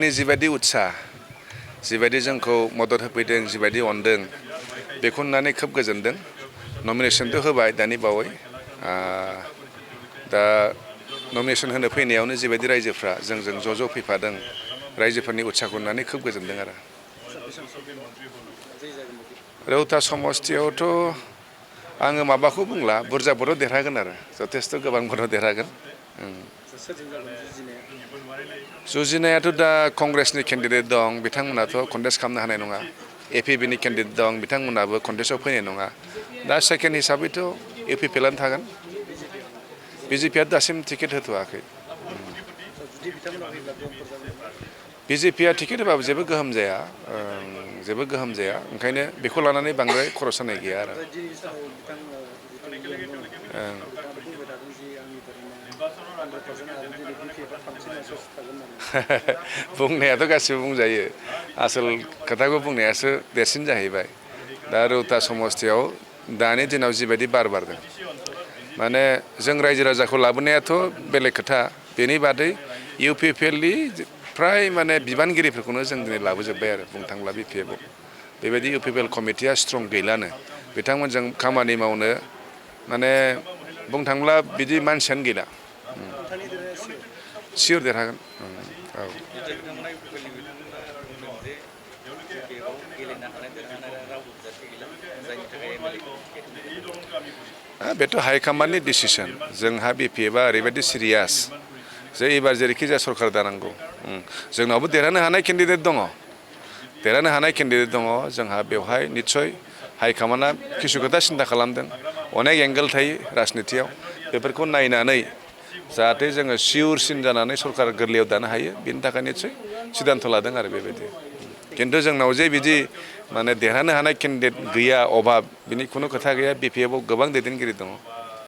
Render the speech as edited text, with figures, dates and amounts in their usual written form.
जिबायदि उत्साह जिबायदि जोंखौ मदद होफैदों जिबायदि अनदों बेखौ नुनानै खोब गोजोनदों नमिनेसनथ' होबाय दानि बावै दा नमिनेसन होनो फैनायावनो जिबायदि रायजोफ्रा जोंजों ज' फैफादों रायजोफोरनि उत्साहखौ नुनानै खोब गोजोनदों आरो रौता समस्तियावथ' आङो माबाखौ बुंला बुरजा बर' देरहागोन आरो जथेस्थ' गोबां बर' देरहागोन जुजिनायाथ' दा कंग्रेसनि केन्डिडेट दं बिथांमोनाथ' कन्टेस्ट खालामनो हानाय नङा एपिपिनि केन्डिडेट दं बिथांमोनाबो कन्टेस्टआव फैनाय नङा दा सेकेन्ड हिसाबैथ' इउपिपिएलआनो थागोन बिजेपिआ दासिम टिकेट होथ'वाखै बिजेपिआ टिकेट होबाबो जेबो गोहोम जाया ओंखायनो बेखौ लानानै बांद्राय खर' सानाय गैया आरो बुंनायाथ' गासिबो बुंजायो आसोल खोथाखौ बुंनायासो देरसिन जाहैबाय दा रौता समस्तियाव दानि दिनाव जिबायदि बार बारदों माने जों रायजो राजाखौ लाबोनायाथ' बेलेग खोथा बेनि बादै इउपिपिएलनि फ्राय माने बिबानगिरिफोरखौनो जों दिनै लाबोजोब्बाय आरो बुंनो थांब्ला बिपिएफआव बेबायदि इउपिपिएल कमिटिया स्ट्रं गैलानो बिथांमोनजों खामानि मावनो माने बुंनो थांब्ला बिदि मानसियानो गैला सियर देरहागोन बेथ' हाइकामान्डनि डिसिसन जोंहा बिपिएफआ ओरैबायदि सिरियास जे एबार जेरैखि जाया सरकार दानांगौ जोंनावबो देरहानो हानाय केन्डिडेट दङ जोंहा बेवहाय निस्सय हाइकामान्डआ किसु खोथा सिन्था खालामदों अनेक एंगेल थायो राजनितियाव बेफोरखौ नायनानै जाहाथे जोङो सियरसिन जानानै सरकार गोरलैयाव दानो हायो बेनि थाखाय निस्सय सिद्धान्त लादों आरो बेबायदि खिन्थु जोंनाव जे बिदि माने देरहानो हानाय केन्डिडेट गैया अभाब बिनि खुनु खोथा गैया बिपिएफआव गोबां दैदेनगिरि दङ